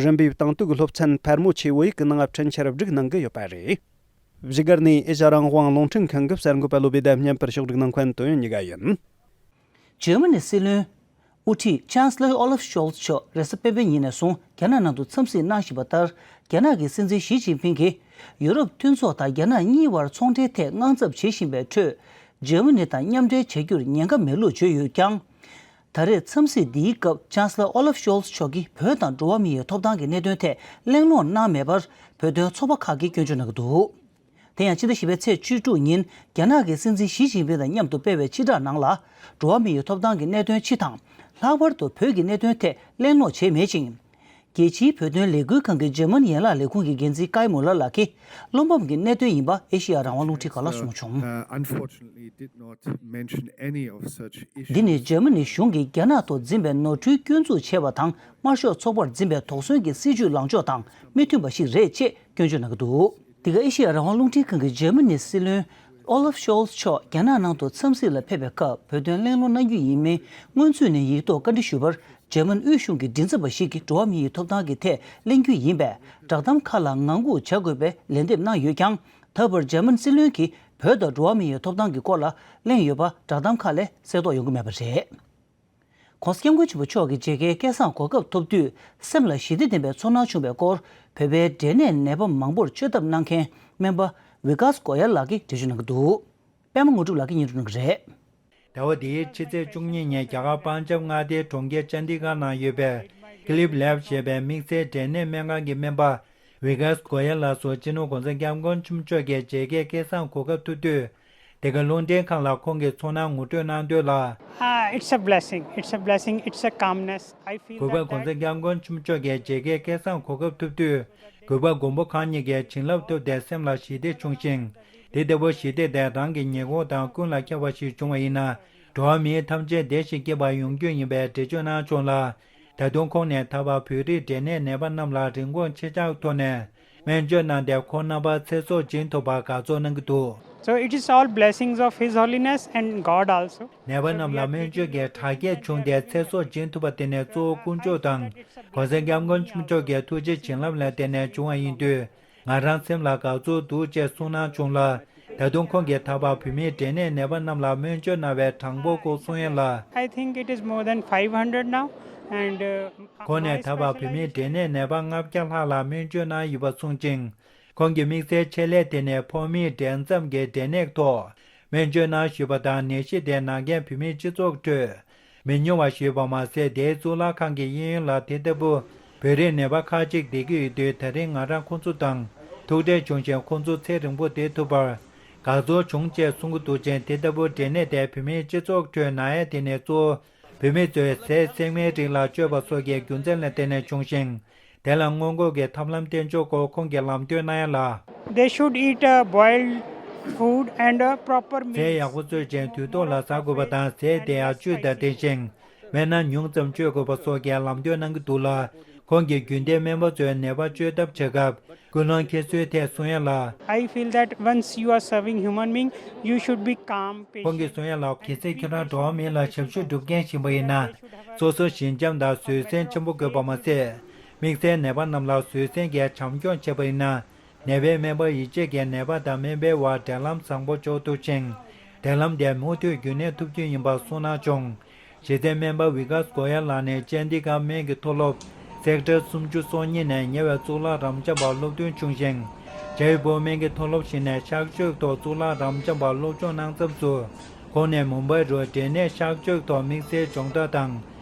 རིམ་པས་དེང་དུས་ཀྱི་སློབ་ཚན་ཕལ་མོ་ཆེ་བོད་ཡིག་གི་ནང་འཕྲིན་འཆར་བསྒྲིགས་གནང་གི་ཡོད་པ་རེད། བཞུགས་སྒར་ནས་ཨེ་ཤ་རང་དབང་རླུང་འཕྲིན་ཁང་གི་གསར་འགོད་པ་བློ་བྷེ་དང་མཉམ་པར་ཕྱོགས་སྒྲིག་གནང་མཁན་ཏོ་ཡོན་ཉི་ག་ཡིན། འཇར་མ་ནི་སྲིད་བློན་དབུ་ཁྲིད་ཅཱན་སི་ལར་ཨོ་ལབ་ཤོལ་ཚ་མཆོག་རེས་གཟའ་སྤེན་པའི་ཉིན་ནས་བཟུང་རྒྱ་ནག་ནང་དུ་འཚམས་གཟིགས་གནང་བཞིན་པ་ལྟར། རྒྱ་ནག་གི་སྲིད་འཛིན་ཞི་ཅིན་ཕིང་གིས་ཡུ་རོབ་མཐུན་ཚོགས་དང་རྒྱ་ནག་གཉིས་བར་ཚོང་འབྲེལ་ཐད་དངངས་འཚབ་བྱེད་བཞིན་པའི་ཁྲོད། འཇར་མ་ནི་དང་མཉམ་འབྲེལ་བྱ་རྒྱུར་ཉེན་ཁ་མེད་ལུགས་བརྗོད་ཡོད་ཀྱང་། ད་རེས་འཚམས་གཟིགས་འདིའི་སྐབས་ཅཱན་སི་ལར་ཨོ་ལབ་ཤོལ་ཚ་མཆོག་གིས་བོད་དང་འགྲོ་བ་མིའི་ཐོབ་ཐང་གི་གནད་དོན་ཐད་གླེང་སློང་གནང་མེད་པར། བོད་དོན་ཚོགས་པ་ཁག་གིས་སྐྱོན་བརྗོད་གནང་གི་འདུག་དེ་ཡང་ཕྱི་ཟླ་བཞི་པའི་ཚེས་བཅུ་དྲུག་ཉིན་རྒྱ་ནག་གི་སྲིད་འཛིན་ཞི་ཅིན་ཕིང་དང་མཉམ་དུ་སྤེལ་བའི་སྤྱི་བསྒྲགས་ནང་ལ། འགྲོ་བ་མིའི་ཐོབ་ཐང་གི་གནད་དོན་སྤྱི་དང་། ལྷག་པར་དུ་བོད་ཀྱི་གནད་དོན་ཐད་གླེང་སློང་བྱས་མེད་ཅིང་། རྒྱལ་སྤྱིའི་བོད་དོན་ལས་འགུལ་ཁང་གི་འཇར་མན་ཡན་ལག་ལས་ཁུངས་ཀྱི་འགན་འཛིན་ཀའི་མུ་ལར་ལགས་ཀྱིས། བློ་ཕམ་གྱི་གནད་དོན་ཡིན་པ་ཨེ་ཤེ་ཡ་རང་དབང་རླུང་འཕྲིན་ཁང་ལ་གསུངས་བྱུང་། Uh, unfortunately, did not mention any of such issues. འདི་ནི་འཇར་མ་ནི་གཞུང་གིས་རྒྱ་ནག་ཐོག་འཛིན་པའི་ནོར་འཁྲུལ་སྐྱོན་འཛུགས་བྱས་པ་དང་། དམར་ཤོག་ཚོགས་པར་འཛིན་པའི་དོགས་ཟོན་གྱི་སྲིད་བྱུས་ལངས་ཕྱོགས་དང་མི་མཐུན་པ་ཞིག་རེད་ཅེས་སྐྱོན་བརྗོད་གནང་གི་འདུག། འདི་ག་ཨེ་ཤེ་ཡ་རང་དབང་རླུང་འཕྲིན་ཁང་གི་འཇར་མ་ནིའི་སྲིད་བློན་ཨོ་ལབ་ཤོལ་ཚ་མཆོག་རྒྱ་ནག་ནང་དུ་འཚམས་གཟིགས་ལ་ཕེབས་པའི་སྐབས་བོད་དོན་གླེང་སློང་གནང་རྒྱུ་ཡིན་མིན་སྔོན་ཚུད་ནས་ཡིག་ཐོག་བཀའ་འདྲི་ཞུས་པར། འཇར་མན་དབུས་གཞུང་གི་མགྲིན་ཚབ་པ་ཞིག་གིས་འགྲོ་བ་མི་ཡི་ཐོབ་ཐང་གི་ཐད་གླེང་རྒྱུ་ཡིན་པས། བསྒྲགས་གཏམ་ཁག་ལ་ངང་སྒུག་བྱ་དགོས་པའི་ལན་འདེབས་གནང་ཡོད་ཀྱང་། ད་བར་འཇར་མན་སྲིད་བློན་གྱིས་བོད་དང་འགྲོ་བ་མི་ཡི་ཐོབ་ཐང་གི་སྐོར་ལ་གླེང་ཡོད་པ་བསྒྲགས་གཏམ་ཁག་ལས་གསལ་རྟོགས་ཡོང་གི་མེད་པ་རེད། ༸གོང་ས་༸སྐྱབས་མགོན་ཆེན་པོ་མཆོག་གི་མཇལ་ཁའི་སྐལ་བཟང་གོ་སྐབས་ཐོབ་དུས་སེམས་ལ་ཞི་བདེ་ལྡན་པའི་ཚོར་སྣང་བྱུང་བའི་སྐོར་བོད་པའི་འབྲས་ནད་ནད་པ་མང་པོར་བཅོས་ཐབས་གནང་མཁན་སྨན་པ་ཝི་ཀཱས་གོ་ཡལ་ལགས་ཀྱིས་འགྲེལ་བརྗོད་གནང་གི་འདུག། པད་མ་དངོས་གྲུབ་ལགས་ཀྱིས་སྙན་སྒྲོན་གནང་གི་རེད། ཟླ་བ་འདིའི་ཕྱི་ཚེས་བཅུ་གཉིས་ཉིན་རྒྱ་གར་པན་ཇབ་མངའ་སྡེའི་གྲོང་ཁྱེར་ཅན་ཌི་གྷར་ནང་ཡོད་པའི་ཀི་ལིབ་ལེབ་ཞེས་པའི་དམིགས་བསལ་འབྲས་ནད་སྨན་ཁང་གི་སྨན་པ་ཝི་ཀཱས་གོ་ཡལ་ལགས་སུ་སྤྱི་ནོར་༸གོང་ས་༸སྐྱབས་མགོན་ཆེན་པོ་མཆོག་གི་མཇལ་ཁའི་སྐལ་བཟང་གོ་སྐབས་ཐོབ་དུས། དེ་ག་རླུང་འཕྲིན་ཁང་ལ་ཁོང་གི་ཚོར་སྣང་ངོ་སྤྲོད་གནང་དོན་ལ། Ah, it's a blessing. It's a blessing. It's a calmness. I feel གུས་པ་༸གོང་ས་༸སྐྱབས་མགོན་ཆེན་པོ་མཆོག་གི་མཇལ་ཁའི་སྐལ་བཟང་གོ་སྐབས་ཐོབ་དུས། གུས་པ་མགོན་པོ་གང་ཉིད་ཀྱི་བྱིན་རླབས་ཐོབ་སྟེ་སེམས་ལ་ཞི་བདེ་བྱུང་ཞིང་། དེ་ལྟ་བུ་ཞི་བདེ་དེ་རང་གི་ཉེ་འཁོར་དང་ཀུན་ལ་ཁྱབ་པ་ཞིག་བྱུང་བ་ཡིན་ན། འགྲོ་བ་མི་ཐམས་ཅད་བདེ་ཞིང་སྐྱིད་པ་ཡོང་རྒྱུ་ཡིན་པའི་འགྲེལ་བརྗོད་གནང་བྱུང་ལ། ད་དུང་ཁོང་ནས་ད་བར་བོད་རིགས་འབྲས་ནད་ནད་པ་རྣམས་ལ་རིན་གོང་ཆེ་ཆག་ཐོག་ནས་སྨན་བཅོས་གནང་སྟེ་ཁོང་རྣམ་པ་ཚེ་སྲོག་བྱིན་ཐུབ་པར་དགའ་ཚོར་གནང་གི་འདུག། So it is all blessings of His Holiness and God also. ནད་པ་རྣམས་ལ་སྨན་བཅོས་ཀྱི་དྲག་སྐྱེད་བྱུང་སྟེ་ཚེ་སྲོག་བྱིན་ཐུབ་པ་དེ་ནི་གཙོ་བོ་དཀོན་མཆོག་དང་༸གོང་ས་༸སྐྱབས་མགོན་ཆེན་པོ་མཆོག་གི་ཐུགས་རྗེ་བྱིན་རླབས་ལ་བརྟེན་ནས་བྱུང་བ་ཡིན་དུས། ང་རང་སེམས་ལ་དགའ་ཚོར་འདུག་ཅེས་གསུངས་གནང་བྱུང་ལ། ད་དུང་ཁོང་གིས་ད་བར་བོད་མིའི་འབྲས་ནད་ནད་པ་རྣམས་ལ་སྨན་བཅོས་གནང་བའི་གྲངས་འབོར་སྐོར་གསུང་ཡས་ལ། I think it is more than five hundred now, and, uh, ཁོང་ནས་ད་བར་བོད་མིའི་འབྲས་ནད་ནད་པ་ལྔ་བརྒྱ་ལྷག་ལ་སྨན་བཅོས་གནང་ཡོད་པ་གསུངས་ཅིང་། ཁོང་གི་དམིགས་བསལ་ཆེད་ལས་དེ་ནི་ཕོ་མིའི་འབྲས་མཚམས་ཀྱི་འབྲས་ནད་ཐོག་སྨན་བཅོས་གནང་ཞུས་པ་དང་ནད་གཞི་དེ་ན་མཁན་བོད་མིའི་སྤྱི་ཚོགས་ཁྲོད། མི་ཉུང་བ་ཞིག་ཡོད་པ་མ་ཟད། དེའི་གཙུག་ལག་ཁང་གི་གཡས་གཡོན་ལ་དེ་ལྟ་བུ་བོད་རིགས་ནད་པ་ཁག་ཅིག་བསྡད་ཀྱི་ཡོད་དུས། ད་རིང་ང་རང་ཁོང་ཚོ་དང་ཐུག་འཕྲད་བྱུང་ཞིང་། ཁོང་ཚོ་ཚེ་རིང་པོ་བསྡད་ཐུབ་པར་དགའ་ཚོར་བྱུང་ཅེས་གསུང་གི་འདུག་ཅིང་། དེ་ལྟ་བུའི་འབྲས་ནད་དེ་བོད་མིའི་སྤྱི་ཚོགས་ཁྲོད་ན་ཡ་དེ་ནི་གཙོ་བོ་བོད་མི་ཚོས་ཟས་སྲན་མའི་རིགས་ལ་སྤྱོད་པ་སོགས་ཀྱི་རྒྱུ་མཚན་ལ་བརྟེན་ནས་བྱུང་ཞིང་། དེ་ལ་སྔོན་འགོག་གི་ཐབས་ལམ་བསྟེན་ཕྱོགས་སྐོར་ཁོང་གིས་ལམ་སྟོན་གནང་ཡ་ལ། They should eat a boiled food and a proper meal. ཟས་ཡག་པོ་ཚོས་ཅིང་དུས་ཐོག་ལ་ཟ་དགོས་པ་དང་། ཟས་དེ་ཡང་བཅུད་དང་ལྡན་ཞིང་སྨན་སྣ་ཉུང་ཙམ་སྤྱོད་དགོས་པ་སོགས་ཀྱི་ལམ་སྟོན་གནང་གི་འདུག་ལ། ཁོང་གིས་རྒྱུན་ལྡན་སྨན་པ་ཚོས་ནད་པ་བཅོས་ཐབས་བྱེད་སྐབས་ཀུན་སློང་འཁྱེར་སྲོལ་ཐད་གསུང་ཡ་ལ། I feel that once you are serving human being, you should be calm, patient. ཁོང་གིས་གསུང་ཡ་ལ། གལ་སྲིད་ཁྱོད་རང་འགྲོ་བ་མི་ལ་ཞབས་ཞུ་སྒྲུབ་མཁན་ཞིག་ཡིན་པ་ཡིན་ན། སོ་སོ་ཞི་འཇམ་དང་བཟོད་བསྲན་ཆེན་པོ་དགོས་པ་མ་ཟད། དམིགས་བསལ་ནད་པ་རྣམས་ལ་བཟོད་བསྲན་གྱིས་བྱམས་སྐྱོང་བྱས་པ་ཡིན་ན། ནད་པའི་སྨན་པ་ཡིད་ཆེས་ཀྱིས་ནད་པ་དང་སྨན་པའི་བར་འབྲེལ་ལམ་བཟང་པོ་འཇོག་ཐུབ་ཅིང་། འབྲེལ་ལམ་དེ་མུ་མཐུད་རྒྱུན་གནས་ཐུབ་རྒྱུ་ཡིན་པ་གསུངས་གནང་བྱུང་། གཞི་རྩའི་སྨན་པ་ཝི་ཀཱས་གོ་ཡལ་ལགས་ནི་ཅན་ཌི་གྷར་སྨན་གྱི་མཐོ་སློབ་སེག་ཊར་སུམ་ཅུ་སོ་གཉིས་ནས་ཉེ་བའི་གཙུག་ལག་རབ་འབྱམས་པར་སློབ་ཐོན་བྱུང་ཞིང་། ཇའི་པུར་སྨན་གྱི་མཐོ་སློབ་ཞིག་ནས་གཤག་བཅོས་ཐོག་གཙུག་ལག་རབ་འབྱམས་པར་སློབ་སྦྱོང་གནང་མཚམས་སུ། ཁོང་ནས་མུམ་བྷའི་རུ་འབྲས་ནད་གཤག་བཅོས་ཐོག་དམིགས་བསལ་སྦྱོང་བརྡར་དང་།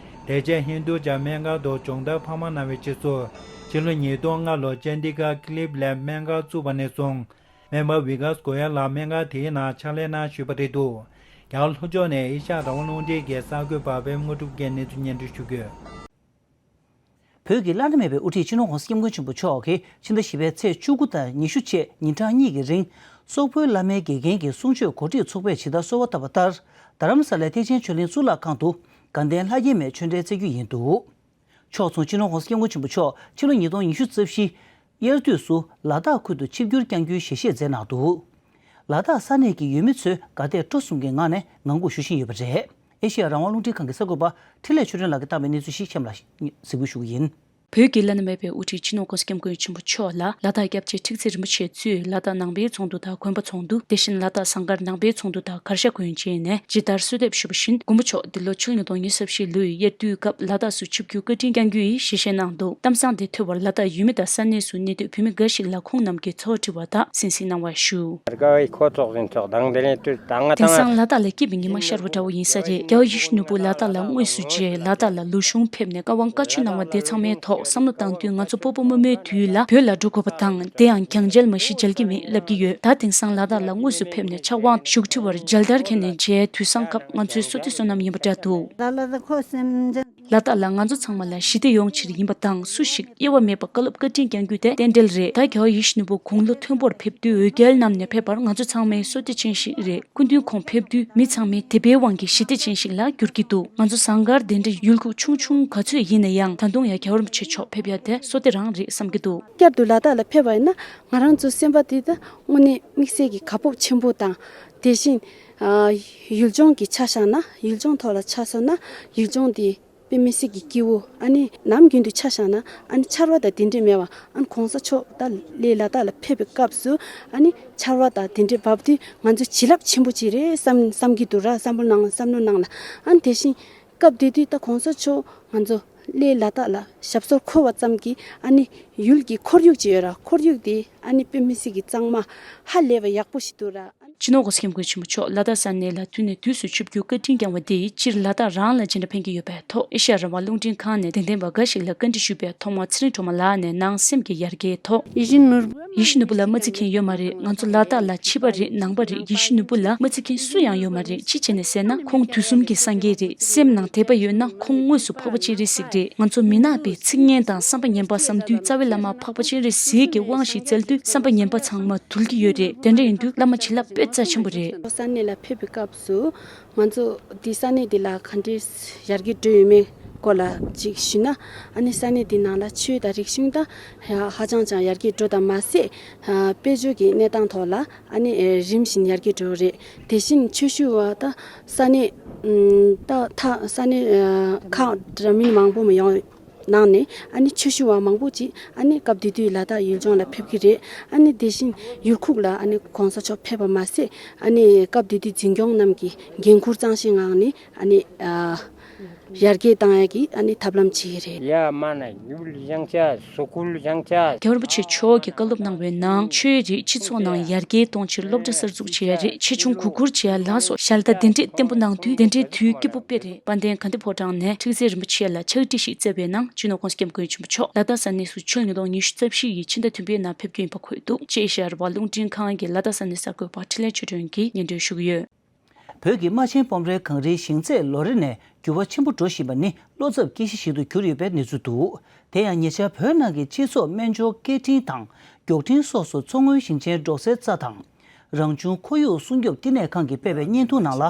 དེ་རྗེས་ཧིན་རྡུ་ཇཱ་སྨན་ཁང་དུ་སྦྱོང་བརྡར་འཕར་མ་གནང་བའི་རྗེས་སུ། ཕྱི་ལོ་ཉིས་སྟོང་ལྔ་ལོར་ཅན་ཌི་གྷར་ཀི་ལིབ་ལེབ་སྨན་ཁང་བཙུགས་པ་ནས་བཟུང་། སྨན་པ་ཝི་ཀཱས་གོ་ཡལ་ལགས་སྨན་ཁང་དེའི་ནང་ཕྱག་ལས་གནང་བཞིན་པ་རེད་འདུག། རྒྱ་གར་ལྷོ་ཕྱོགས་ནས་ཨེ་ཤ་ཡ་རང་དབང་རླུང་འཕྲིན་གྱི་གསར་འགོད་པ་པད་མ་དངོས་གྲུབ་ཀྱིས་གནས་ཚུལ་སྙན་སྒྲོན་ཞུ་གི་ཡོད། བོད་ཀྱི་བླ་ན་མེད་པའི་དབུ་ཁྲིད་སྤྱི་ནོར་༸གོང་ས་༸སྐྱབས་མགོན་ཆེན་པོ་མཆོག་གིས་ཕྱི་ཟླ་བཞི་པའི་ཚེས་བཅུ་དགུ་དང་ཉི་ཤུ་བཅས་ཉིན་གྲངས་གཉིས་ཀྱི་རིང་། སོག་པོའི་བླ་མའི་དགེ་རྒན་གྱི་གསུང་ཆོས་གོ་སྒྲིག་ཚོགས་པས་ཇི་ལྟར་གསོལ་བ་བཏབ་པ་ལྟར། རྡ་རམ་ས་ལའི་ཐེག་ཆེན་ཆོས་གླིང་གཙུག་ལག་ཁང་དུ་དགའ་ལྡན་ལྷ་རྒྱལ་མའི་ཆོས་འབྲེལ་སྩལ་རྒྱུ་ཡིན་འདུག། ཕྱོགས་མཚུངས་སྤྱི་ནོར་༸གོང་ས་༸སྐྱབས་མགོན་ཆེན་པོ་མཆོག་ཕྱི་ལོ་ཉིས་སྟོང་ཉི་ཤུ་རྩ་བཞི་དབྱར་དུས་སུ་ལ་དྭགས་ཁུལ་དུ་ཆིབས་བསྒྱུར་བསྐྱང་རྒྱུའི་ཞལ་བཞེས་མཛད་གནང་འདུག། ལ་དྭགས་ས་གནས་ཀྱི་ཡུལ་མི་ཚོས་དགའ་དད་སྤྲོ་གསུམ་གྱི་ངང་ནས་ངང་སྒུག་ཞུ་བཞིན་ཡོད་པ་རེད། ཨེ་ཤེ་ཡ་རང་དབང་རླུང་འཕྲིན་ཁང་གི་གསར་འགོད་པ་འཕྲིན་ལས་ཆོས་སྒྲོན་ལགས་ཀྱིས་བཏང་བའི་གནས་ཚུལ་ཞིག་གཤམ་ལ་གཟིགས་འབུལ་ཞུ་གི་ཡིན། བོད་ཀྱི་བླ་ན་མེད་པའི་དབུ་ཁྲིད་སྤྱི་ནོར་༸གོང་ས་༸སྐྱབས་མགོན་ཆེན་པོ་མཆོག་ལ་ལ་དྭགས་སྐྱབས་རྗེ་ཁྲི་ཚེ་རིན་པོ་ཆེ་གཙོས་ལ་དྭགས་ནང་པའི་ཚོགས་འདུ་དང་དགོན་པ་ཚོགས་འདུ། དེ་བཞིན་ལ་དྭགས་ཟངས་དཀར་ནང་པའི་ཚོགས་འདུ་དང་གར་ཞ་དགོན་ཆེན་ནས་ཇི་ལྟར་གསོལ་འདེབས་ཞུས་པ་བཞིན། མགོན་པོ་མཆོག་འདི་ལོ་ཕྱི་ལོ་ཉིས་སྟོང་ཉི་ཤུ་རྩ་བཞི་ལོའི་དབྱར་དུས་སྐབས་ལ་དྭགས་སུ་ཆིབས་བསྒྱུར་བཀའ་དྲིན་བསྐྱང་རྒྱུ་ཡི་ཞལ་བཞེས་གནང་འདུག། གཏམ་བཟང་དེ་ཐོས་པར་ལ་དྭགས་ཡུལ་མི་དང་ས་གནས་སུ་གནས་སྡོད་བོད་མི་འགའ་ཞིག་ལ་ཁོང་རྣམས་ཀྱིས་ཚོགས་དྲི་བ་དང་གཟིགས་གཟིགས་གནང་བ་ཞུ། དེང་སང་ལ་དྭགས་ལ་སྐྱིད་པའི་ཉི་མ་ཤར་བ་འདྲ་བོ་ཡིན་ས་རེད། རྒྱལ་བ་ཡིད་བཞིན་ནོར་བུ་ལ་དྭགས་ལ་དངོས་སུ་མཇལ། ལ་དྭགས་ལ་ལོ་གཞོན་ཕེབས་ནས་བཀའ་དབང་བཀའ་ཆོས་གནང་བ་དེ་ཚང་མའི་ཐོག་བསམ་བློ་བཏང་དུས། ང་ཚོ་སྤོ་བོ་རྨོ་མོའི་དུས་ལ་བོད་ལ་འགྲོ་དགོས་པ་དང་། དེ་ཡང་གྱང་འཇལ་མ་གཞི་མཇལ་གྱི་མེད་ལབ་ཀྱི་ཡོད། ད་དེང་སང་ལ་དྭགས་ལ་དངོས་སུ་ཕེབས་ནས་ཕྱག་དབང་བཞུགས་ཁྲི་བར་མཇལ་དར་འཁྱེར་ནས་མཇལ་དུས་བསམ་སྐབས་ང་ཚོའི་བསོད་བདེ་བསོད་ནམས་ཡིན་པ་འདྲ་འདུག། ལ་དྭགས་ལ་ང་ཚོ་ཚང་མ་ལ་ཞི་བདེ་ཡོང་ཕྱིར་ཡིན་པ་དང་། སུ་ཞིག་དབྱེ་བ་མེད་པར་བཀའ་སློབ་བཀའ་དྲིན་བསྐྱང་རྒྱུ་དེ་རྟེན་འབྲེལ་རེད། ད་རྒྱལ་བ་ཡིད་བཞིན་ནོར་བུ་དགུང་ལོ་མཐོན་པོར་ཕེབས་དུས་འོས་བསྐོས་རྣམས་ནས་ཕེབས་པར་ང་ཚོ་ཚང་མས་བསོད་བདེ་ཅན་ཞིག་རེད། སྐུ་མདུན་ཁོང་ཕེབས་དུས་མི་ཚང་མས་དད་པའི་དབང་གིས་ཞི་བདེ་ཅན་ཞིག་ལ་འགྱུར་གྱི་འདུག་ང་ཚོ་ཟངས་དཀར་གདན་འདྲེན་ཡུལ་ཁུག་ཆུང་ཆུང་ག་ཚོད་ཡིན་ན་ཡང་། ད་དུང་ཡང་རྒྱལ་བ་རིན་པོ་ཆེ་མཆོག་ཕེབས་ཡ་དེ་བསོད་བདེ་རང་རེད་བསམ་གྱི་འདུག་བསྐྱར་དུ་ལ་དྭགས་ལ་ཕེབས་པ་ཡིན་ན། ང་རང་ཚོ་སེམས་པ་དེ་ད་དངོས་གནས་དམིགས་བསལ་གྱི་དགའ་སྤོབས་ཆེན་པོ་དང་། དེ་བཞིན་ཨ་ཡུལ་ལྗོངས་ཀྱི་ཆ་བཞག་ན། ཡུལ་ལྗོངས་ཐོག་ལ་ཆ་མཚོན་ན། ཡུལ་ལྗོངས་དེ་དཔེ་མི་སྲིད་ཀྱི་སྐྱིད་པོ། ཨ་ནི་ནམ་རྒྱུན་དུ་ཆ་བཞག་ན། ཨ་ནི་ཆར་པ་དང་དེ་འདྲས་མེད་པ། ཨ་ནི་གོང་ས་མཆོག་ད་ལས་ལ་དྭགས་ལ་ཕེབས་པའི་སྐབས་སུ། ཨ་ནི་ཆར་པ་དང་དེ་འདྲས་བབས་དུས་ང་ཚོ་བྱིན་རླབས་ཆེན་པོ་ཅིག་རེད་བསམ་བསམ་གྱི་འདུག་ར། བསམ་བློ་ནང་བསམ་བློ་ནང་ལ། ཨ་ནི་དེ་བཞིན་སྐབས་དེ་དུས་ད་གོང་ས་མཆོག་ང་ཚོ་ལས་ལ་དྭགས་ལ་ཞབས་སོར་འཁོད་པ་ཙམ་གྱིས། ཨ་ནི་ཡུལ་གྱི་ཁོར་ཡུག་ཅིག་ཡོད་ར། ཁོར་ཡུག་དེ་ཨ་ནི་དཔེ་མི་སྲིད་ཀྱི་གཙང་མ། ཧ་ལས་པ་ཡག་པོ་ཞིག་འདུག་ར། སྤྱི་ནོར་༸གོང་ས་༸སྐྱབས་མགོན་ཆེན་པོ་མཆོག་ལ་དྭགས་ས་གནས་ལ་དུས་ནས་དུས་སུ་ཆིབས་བསྒྱུར་བཀའ་དྲིན་བསྐྱངས་པ་འདིས་སྤྱིར་ལ་དྭགས་རང་ལ་སྦྱིན་པ་ཕན་གྱི་ཡོད་པའི་ཐོག་ཨེ་ཤ་ཡ་རང་དབང་རླུང་འཕྲིན་ཁང་ནས་གདན་འདྲེན་པ་འགའ་ཞིག་ལ་བཀའ་འདྲི་ཞུས་པའི་ཐོག་མར་ཚེ་རིང་སྒྲོལ་མ་ལགས་ནས་ནང་སེམས་ཀྱི་ཡར་རྒྱས་ཐོག་ཡིད་བཞིན་ནོར་བུ་ལ་མ་བརྩི་མཁན་ཡོད་མ་རེད། ང་ཚོ་ལ་དྭགས་ལ་ཕྱི་པ་རེད་ནང་པ་རེད། ཡིད་བཞིན་ནོར་བུ་ལ་མ་བརྩི་མཁན་སུ་ཡང་ཡོད་མ་རེད། ཅི་བྱས་ནས་ཟེར་ན། ཁོང་དུས་གསུམ་གྱི་སངས་རྒྱས་རེད། སེམས་ནང་དད་པ་ཡོད་ན་ཁོང་དངོས་སུ་འཕགས་པ་སྤྱན་རས་གཟིགས་རེད། ང་ཚོ་མི་ནག་པའི་ཚིག་ངན་དང་བསམ་པ་ངན་པ་བསམ་དུས། རྩ་བའི་བླ་མ་འཕགས་པ་སྤྱན་རས་གཟིགས་ཀྱི་དབང་ཞིག་བཙལ་དུས་བསམ་པ་ངན་པ་ཚང་མ་འདུལ་གྱི་ཡོད་རེད། དེ་འདྲ་ཡིན་དུས་བླ་མ་བྱིན་རླབས་དཔེ་རྩ་ཆེན་པོ་རེད། ས་གནས་ལ་ཕེབས་པའི་སྐབས་སུ། ང་ཚོ་འདི་ས་གནས་འདི་ལ་ག་འདྲའི་ཡར་རྒྱས་འགྲོ་ཡོད་མེད་སྐོར་ལ་ཅིག་ཞུས་ན། ཨ་ནི་ས་གནས་འདི་ནང་ལ་ཆོས་དང་རིག་གཞུང་ད་ཧ་ཧ་ཅང་ཅང་ཡར་རྒྱས་འགྲོ་དང་མ་ཟད། ཨ་དཔལ་འབྱོར་གྱི་གནས་སྟངས་ཐོག་ལ་ཨ་ནི་ཨེ་རིམ་བཞིན་ཡར་རྒྱས་འགྲོ་རེད། དེ་བཞིན་ཆོས་ཞུ་བ་ད་ས་གནས་ཨམ་ད་ཐ་ས་གནས་ཨ་ཁག་འདྲ་མིན་མང་པོ་མ་ཡོང་ནང་ནས། ཨ་ནི་ཆོས་ཞུ་བ་མང་པོ་ཅིག་ཨ་ནི་སྐབས་དེ་དུས་ལ་དྭགས་ཡུལ་ལྗོངས་ལ་ཕེབས་ཀྱི་རེད། ཨ་ནི་དེ་བཞིན་ཡུལ་ཁུག་ལ་ཨ་ནི་གོང་ས་མཆོག་ཕེབས་པ་མ་ཟད། ཨ་ནི་སྐབས་དེ་དུས་འཛིན་སྐྱོང་རྣམས་ཀྱིས་འགན་འཁུར་གཙང་བཞེས་ངང་ནས། ཨ་ནི་ཨ་ཡར་རྒྱས་བཏང་ཡག་གི་ཨ་ནི་ཐབས་ལམ་བྱེད་ཀྱི་རེད། ཡ་མ་ན་ཡུལ་ཡང་ཆ་སོ་ཁུལ་ཡང་ཆ། རྒྱལ་བ་རིན་པོ་ཆེ་མཆོག་གིས་བཀའ་སློབ་གནང་བའི་ནང་། ཆོས་རིག་སྤྱི་ཚོགས་ནང་ཡར་རྒྱས་གཏོང་ཕྱིར་སློབ་གྲྭ་གསར་འཛུགས་བྱེད་ཡ་རེད། ཆེ་ཆུང་གུས་བཀུར་བྱེད་ཡ་ལ་སོགས་ཞལ་ཏ་གདན་འདྲེན་བརྟན་པོ་གནང་དུས། གདན་འདྲེན་དུས་སྐྱིད་པོ་དཔེ་རེད། དཔལ་ལྡན་དགའ་ལྡན་ཕོ་བྲང་ནས་ཁྲི་ཟུར་རིན་པོ་ཆེ་ལ་ཕྱག་བྲིས་ཤིག་བསྩལ་བའི་ནང་། སྤྱི་ནོར་༸གོང་ས་༸སྐྱབས་མགོན་ཆེན་པོ་མཆོག་ལ་དྭགས་ས་གནས་སུ་ཆུ་ལོག་ཉིས་སྟོང་ཉི་ཤུ་རྩ་བཞི་ཡི་ཕྱི་ཟླ་བདུན་པའི་ནང་ཕེབས་རྒྱུ་ཡིན་པ་འཁོད་འདུག་ཅེས་ཨེ་ཤ་ཡ་རང་དབང་རླུང་འཕྲིན་ཁང་གི་ལ་དྭགས་ས་གནས་གསར་འགོད་པ་འཕྲིན་ལས་ཆོས་སྒྲོན་གྱིས་སྙན་སྒྲོན་ཞུ་གི་ཡོད། བོད་ཀྱི་རྨ་ཆེན་སྤོམ་རའི་གངས་རིའི་ཞིང་ཚད་ལོ་རེ་ནས་འགྱུར་བ་ཆེན་པོ་འགྲོ་བཞིན་པ་ནི་བློ་འཚབ་སྐྱེ་གཞི་ཞིག་ཏུ་གྱུར་ཡོད་པའི་གནས་ཚུལ་འདུག་དེ་ཡང་ཉེ་ཆར་བོད་ནང་གི་སྤྱི་ཚོགས་སྨན་སྦྱོར་སྐད་འཕྲིན་དང་མགྱོགས་འཕྲིན་སོགས་སུ་མཚོ་སྔོན་ཞིང་ཆེན་འབྲོག་སའི་རྩྭ་དང་། རང་བྱུང་ཁོར་ཡུག་སྲུང་སྐྱོབ་བསྟི་གནས་ཁང་གིས་སྤེལ་བའི་བརྙན་ཐུང་ནང་ལ།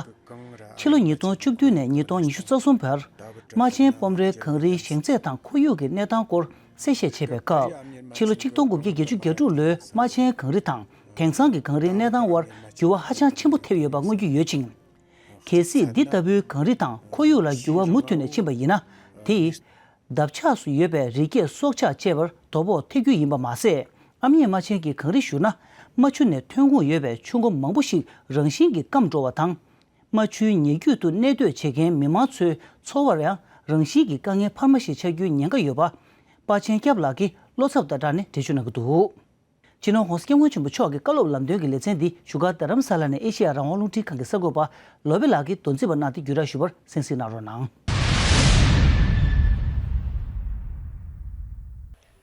ཕྱི་ལོ་ཉིས་སྟོང་བཅུ་བདུན་ནས་ཉིས་སྟོང་ཉི་ཤུ་རྩ་གསུམ་བར། རྨ་ཆེན་སྤོམ་རའི་གངས་རིའི་ཞིང་ཚད་དང་ཁོར་ཡུག་གི་གནས་སྟངས་སྐོར་གསལ་བཤད་བྱས་པའི་སྐབས། ཕྱི་ལོ་ཆིག་སྟོང་དགུ་བརྒྱ་བརྒྱད་ཅུ་གྱ་དྲུག་ལོའི་རྨ་ཆེན་གངས་རི་དང་དེང་སང་གི་གངས་རིའི་གནས་སྟངས་དབར་འགྱུར་བ་ཧ་ཅང་ཆེན་པོ་ཐེབས་ཡོད་པ་མངོན་རྒྱུ་ཡོད་ཅིང་། གལ་སྲིད་འདི་ལྟ་བུའི་གངས་རི་དང་ཁོར་ཡུག་ལ་འགྱུར་བ་མུ་མཐུད་ནས་ཕྱིན་པ་ཡིན་ན། དེས་འདབ་ཆགས་སུ་ཡོད་པའི་རི་སྐྱེས་སྲོག་ཆགས་བཅས་པར་དོ་ཕོག་ཐེབས་རྒྱུ་ཡིན་པ་མ་ཟད། ཨ་མྱེས་རྨ་ཆེན་གྱི་གངས་རི་བཞུར་ན། རྨ་ཆུ་ནས་ཐོན་ཁུངས་ཡོད་པའི་ཆུ་འགོ་མང་པོ་ཞིག་རང་བཞིན་གྱིས་སྐམ་འགྲོ་བ་དང་། རྨ་ཆུའི་ཉེ་བརྒྱུད་དུ་གནས་སྡོད་བྱེད་མཁན་མི་མང་ཚོའི་འཚོ་བར་ཡང་རང་བཞིན་གྱིས་དཀའ་ངལ་འཕར་མ་ཞིག་ཆགས་རྒྱུའི་ཉེན་ཁ་ཡོད་པ། པ་ཆེན་སྐྱབས་ལགས་ཀྱིས་བློ་འཚབ་དང་སྦྲགས་ནས་འགྲེལ་བརྗོད་གནང་གི་འདུག་སྤྱི་ནོར་༸གོང་ས་༸སྐྱབས་མགོན་ཆེན་པོ་མཆོག་གི་བཀའ་སློབ་ལམ་སྟོན་གྱི་ལེ་ཚན་འདི་བཞུགས་སྒར་རྡ་རམ་ས་ལ་ནས་ཨེ་ཤེ་ཡ་རང་དབང་རླུང་འཕྲིན་ཁང་གི་གསར་འགོད་པ་ལོ་པེ་ལགས་ཀྱིས་དོན་ཚན་པ་གནང་སྟེ་བརྒྱུད་བསྒྲགས་ཞུས་པར་གསན་གཟིགས་གནང་རོགས་གནང་།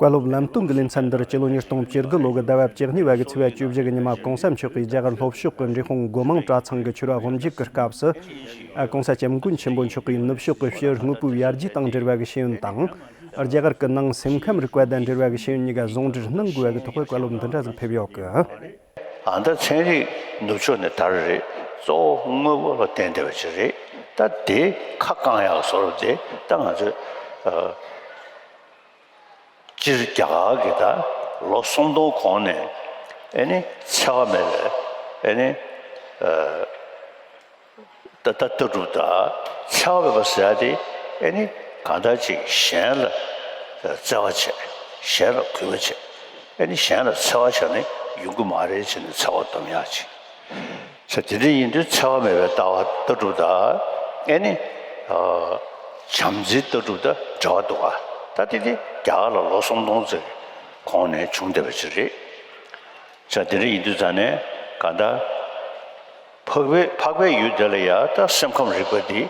བཀའ་སློབ་ལམ་སྟོན་གྱི་ལེ་ཚན་འདིར་སྤྱི་ལོ་ཉིས་སྟོང་བཅུ་དགུ་ལོ་གི་ཟླ་བ་བཅུ་གཉིས་པ་གི་ཚེས་པ་བཅུ་བཞི་གི་ཉི་མ་༸གོང་ས་མཆོག་གིས་རྒྱ་གར་ལྷོ་ཕྱོགས་ཀྱི་འབྲས་སྤུངས་སྒོ་མང་གྲྭ་ཚང་གི་ཆོས་ར་དབུ་འབྱེད་ཀྱི་སྐབས་སུ། ༸གོང་ས་༸སྐྱབས་མགོན་ཆེན་པོ་མཆོག་གིས་ནུབ་ཕྱོགས་ཀྱི་ཕྱི་དངོས་པོའི་ཡར་རྒྱས་དང་འབྲེལ་བ་གི་ཤེས་ཡོན་དང་། རྒྱ་གར་གྱི་ནང་སེམས་ཁམས་རིག་པ་དང་འབྲེལ་བ་གི་ཤེས་ཡོན་གཉིས་ཀ་ཟུང་འབྲེལ་གནང་དགོས་པ་གི་ཐོག་གི་བཀའ་སློབ་འདི་འདྲ་ཞིག་ཕེབས་ཡོད་གི། ཨ་ད་ཚན་རིག་ནུབ་ཕྱོགས་ནས་དར་རེད། གཙོ་བོ་དངོས་པོ་ལ་བརྟེན་བསྡད་པ་ཅིག་རེད། ད་དེ་ཁ་བསྐང་ཡག་བཟོ་འདྲ་དེ་ད་ང་ཚོས་ཨ་སྤྱིར་རྒྱ་གར་གྱི་ད་ལོ་སུམ་སྟོང་གོང་ནས་ཨེ་ནི་འཚེ་བ་མེད་པའི་ཨེ་ནི་ཨ་ད་ལྟ་ལྟ་གྲུབ་དང་འཚེ་བ་མེད་པ་ཟེར་ཡ་དེ་ཨེ་ནི་གང་ལྟར་ཅིག་གཞན་ལ་བརྩེ་བ་བྱས། གཞན་ལ་གུས་པ་བྱས། ཨེ་ནི་གཞན་ལ་འཚེ་བ་བྱས་ནས་ཡོང་གི་མ་རེད་བྱས་ནས་འཚེ་བ་སྡོམ་ཡག་ཅིག་ཟེར། དེ་འདྲ་ཡིན་དུས་འཚེ་བ་མེད་པའི་ལྟ་བ་ལྟ་གྲུབ་དང་ཨེ་ནི་ཨ་བྱམས་བརྩེའི་ལྟ་གྲུབ་དང་འབྲེལ་བ་འདུག་ག་ད་དེ་དེ་རྒྱ་གར་ལ་ལོ་སུམ་སྟོང་ཙམ་གོང་ནས་བྱུང་བསྡད་པ་ཅིག་རེད། ཟེར། དེ་འདྲ་ཡིན་དུས་ཙང་ནས་གང་ལྟར། འཕགས་པའི་འཕགས་པའི་ཡུལ་དེ་ལ་ཡང་ད་སེམས་ཁམས་རིག་པ་འདི་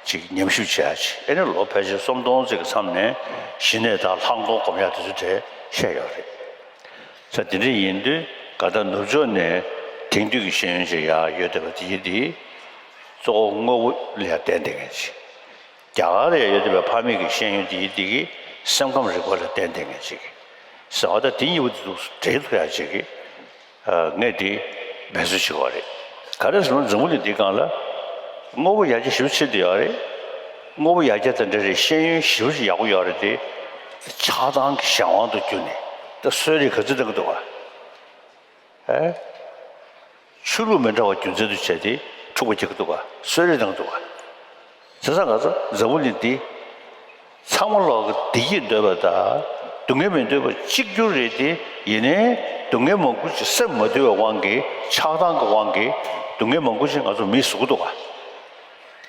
ཅིག་ཉམས་ཞིབ་བྱེད་ཡ་ཅིག་ཨེ་ནི་ལོ་ཕལ་ཆེར་སུམ་སྟོང་ཙམ་གྱི་མཚམས་ནས་གཞི་ནས་ད་ལྷག་མཐོང་སྒོམ་ཡ་དེ་ཚོ་དེ་བཤད་ཡོད་རེད། ས་དེ་འདྲ་ཡིན་དུས་ག་ད་ནུབ་ཕྱོགས་ནས་དེང་དུས་ཀྱི་ཤེས་ཡོན་ཅིག་ཡར་ཡོད་བསྡད་པ་དེ་ཡིན་དེ་གཙོ་བོ་དངོས་པོ་ལ་ཡར་བརྟེན་བསྡད་མཁན་ཅིག་རྒྱ་གར་ལ་ཡང་ཡོད་བསྡད་པའི་ཕ་མེས་ཀྱི་ཤེས་ཡོན་དེ་ཡིན་དེ་གི་སེམས་ཁམས་རིག་པ་ལ་བརྟེན་བསྡད་མཁན་ཅིག་ཟེར་བ་དང་དེ་གཉིས་པོ་དེ་ཚོ་འབྲེལ་ཐུབ་ཡ་ཅིག་གི་ངས་དེ་འབད་རྩོལ་བྱེད་ཀྱི་ཡོད་རེད། ག་རེ་ཟེར་ན་འཛམ་བུ་གླིང་འདིའི་སྒང་ལ་དངོས་པོ་ཡར་རྒྱས་ཞེ་པོ་ཕྱིན་བསྡད་ཡོད་རེད། དངོས་པོ་ཡར་རྒྱས་དང་འབྲེལ་རེད། ཤེས་ཡོན་ཞེ་པོ་ཅིག་ཡག་པོ་ཡོད་རེད་དེ། ཆགས་སྡང་གི་གཞན་དབང་དུ་གྱུར་ནས་ད་གསོད་རེས་ག་ཚོད་གཏང་གི་འདུག་ག་ཨེ། ཆོས་ལུགས་མི་འདྲ་བ་རྒྱུ་མཚན་དུ་བྱས་ཏེ་འཁྲུག་པ་རྒྱག་གི་འདུག་ག་གསོད་རེས་གཏང་གི་འདུག་ག་བྱས་ཙང་ང་ཚོ་འཛམ་བུ་གླིང་འདི་ཚང་མ་ལོག་གི་བདེ་སྐྱིད་འདོད་པ་དང་སྡུག་བསྔལ་མི་འདོད་པ་གཅིག་གྱུར་རེད་དེ། ཡིན་ནའི་སྡུག་བསྔལ་མང་པོ་ཅིག་སེམས་མ་དུལ་བའི་དབང་གིས་ཆགས་སྡང་གི་དབང་གིས་སྡུག་བསྔལ་མང་པོ་ཅིག་ང་ཚོ་མིས་བཟོ་གི་འདུག་ག་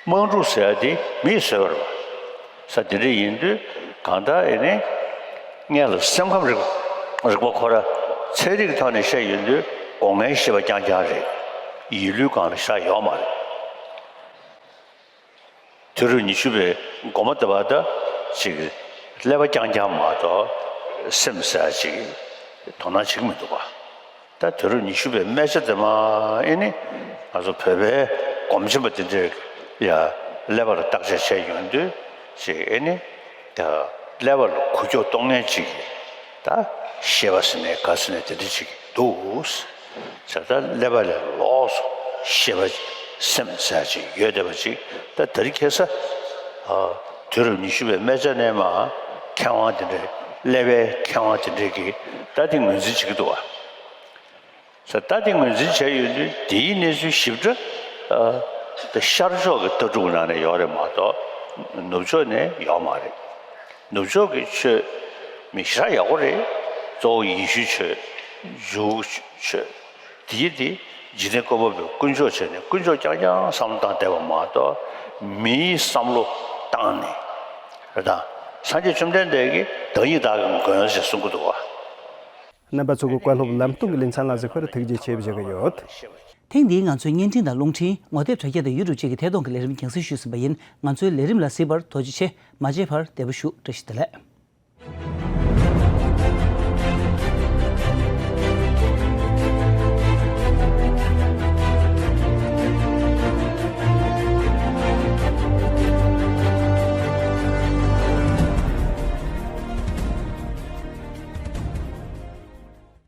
དམག་འཁྲུག་ཟེར་ཡ་དེ་མིས་བཟོས་པ་རེད་པ། ས་དེ་འདྲ་ཡིན་དུས་གང་ལྟར་ཨེ་ནི་སྔོན་ལ་སེམས་ཁམས་རིག་རིག་པ་ཁོ་ར་ཚན་རིག་ཐོག་ནས་བཤད་ཡོང་དུས་སྒོ་ལྔའི་ཤེས་པ་རྐྱང་རྐྱང་རེད། ཡིད་ལུས་སྒང་ལ་བཞག་ཡོད་མ་རེད། དུས་རབས་ཉི་ཤུ་པའི་འགོ་མ་དེ་བར་ད་ཅིག་ཀླད་པ་རྐྱང་རྐྱང་མ་གཏོགས་སེམས་ཟེར་ཡ་ཅིག་དོ་སྣང་བྱེད་ཀྱི་མི་འདུག་པ། ད་དུས་རབས་ཉི་ཤུ་པའི་སྨད་ཆ་དེ་མ་ཨེ་ནི་ང་ཚོ་བོད་པའི་སྒོམ་ཆེན་པ་དེ་འདྲས་ཡ་ཀླད་པ་ལ་བརྟག་དཔྱད་བྱས་ཡོང་དུས་ཅིག་ཨེ་ནི་ད་ཀླད་པ་ལ་འགུལ་སྐྱོད་གཏོང་མཁན་ཅིག་གི་ད་ཤེས་པ་ཟེར་ནས་ག་ཟེར་ནས་དེ་འདྲ་ཅིག་འདུག་ཟེར། ད་ཀླད་པ་ལས་ལོགས་སུ་ཤེས་པ་སེམས་ཟེར་ཅིག་ཡོད་བསྡད་པ་ཅིག་ད་དེ་རིང་ཁ་སང་དུས་རབས་ཉི་ཤུ་པའི་སྨད་ཆ་ནས་མ་མཁས་དབང་དེ་འདྲས་ཀླད་པའི་མཁས་དབང་དེ་འདྲས་ཀྱིས་ད་དེ་ངོས་འཛིན་བྱེད་ཀྱི་འདུག་བ། ས་ད་དེ་ངོས་འཛིན་བྱས་ཡོད་དུས་དེའི་གནས་ཚུལ་ཞིབ་ཕྲ་ཨ་ད་ཤར་ཕྱོགས་ཀྱི་ལྟ་གྲུབ་ནང་ནས་ཡོད་རེད་མ་གཏོགས་ནུབ་ཕྱོགས་ནས་ཡོད་མ་རེད། ནུབ་ཕྱོགས་ཀྱི་ཆོས་མི་ཞེ་དྲག་ཡག་པོ་རེད། གཙོ་བོ་ཡེ་ཤུའི་ཆོས། ཇུའུ་ཆོས། དེའི་དེ་འཇིག་རྟེན་བཀོད་པ་པོའི་དཀོན་མཆོག་བྱས་ནས་དཀོན་མཆོག་རྐྱང་རྐྱང་བསམ་བློ་བཏང་བསྡད་པ་མ་གཏོགས་མིའི་བསམ་བློ་བཏང་ནས་རེད་དང་། སངས་རྒྱས་བཅོམ་ལྡན་འདས་ཀྱིས་བདག་ཉིད་བདག་གི་མགོན་ཞེས་གསུང་གི་འདུག་བ། རྣམ་པ་ཚོ་གི་བཀའ་སློབ་ལམ་སྟོན་གྱི་ལེ་ཚན་ལ་གཟིགས་པར་ཐུགས་རྗེ་ཆེ་ཞུ་གི་ཡོད། ཐེངས་འདིའི་ང་ཚོའི་བརྙན་འཕྲིན་དང་རླུང་འཕྲིན། ངོ་དེབ་དྲ་རྒྱ་དང་ཡུ་ཊུབ་བཅས་ཀྱི་ཐད་གཏོང་གི་ལས་རིམ་རྒྱང་སྲིང་ཞུས་ཟིན་པ་ཡིན། ང་ཚོའི་ལས་རིམ་ལ་གཟིགས་པར་ཐུགས་རྗེ་ཆེ། མ་མཇལ་བར་བདེ་པོ་བཞུགས། བཀྲ་ཤིས་བདེ་ལེགས།